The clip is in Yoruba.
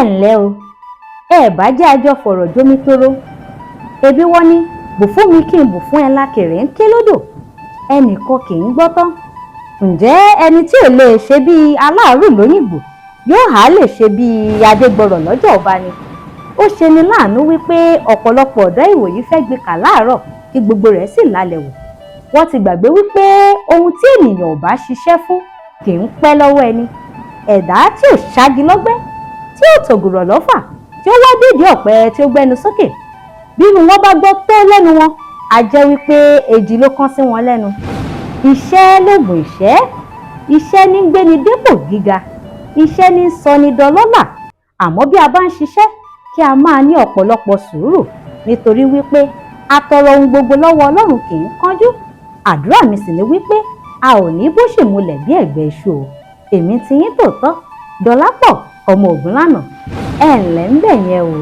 Ẹ ǹlẹ́ o, ẹ bá jẹ́ a jọ fọ̀rọ̀ jomitoro. Ẹbí wọ́n ní bù fún mi kí n bù fún ẹ lákèrè ń ké lódò, ẹnìkan kì í gbọ́ tán. Ǹjẹ́ ẹni tí ò lè ṣe bíi aláàárù lóyìnbó yóò há lè ṣe bíi Adégbọrọ̀ lọ́jọ́ ọba ni? Ó ṣeni láàánú wípé ọ̀pọ̀lọpọ̀ ọ̀dọ́ ìwòyí fẹ́ gbé kà láàárọ̀ kí gbogbo rẹ̀ sì lálẹ́ wò. Wọ́n ti gbàgbé wípé ohun tí ènìyàn ò bá ṣiṣẹ́ fún kì í pẹ́ lọ́wọ́ ẹni. Ẹ̀dá tí ò ṣági lọ́gbẹ́, tí ò tògùrọ̀ lọ́fà, tí ó wá dédìí ọ̀pẹ tí ó gbẹ́nu sókè, bírú wọn bá gbọ́ tó lẹ́nu wọn, á jẹ́ wípé èjì ló kán sí wọn lẹ́nu. Iṣẹ́ lóògùn ìṣẹ́, iṣẹ́ ní ń gbéni dépò gíga, iṣẹ́ ní ń sọni dọlọ́lá. Àmọ́ bí a bá ń ṣiṣẹ́, kí a máa ní ọ̀pọ̀lọpọ̀ sùúrù, nítorí wípé atọrọ ohun gbogbo lọ́wọ́ Ọlọ́run kì í kánjú. Àdúrà mi sì ni wípé a ò ní bó ṣì múlẹ̀ bí ẹ̀gbẹ́ iṣu o. Èmi ti yín tòótọ́, Dọlápọ̀ ọmọ Ògúnlànà. Ẹ ǹlẹ́ ń bẹ̀ yẹn o.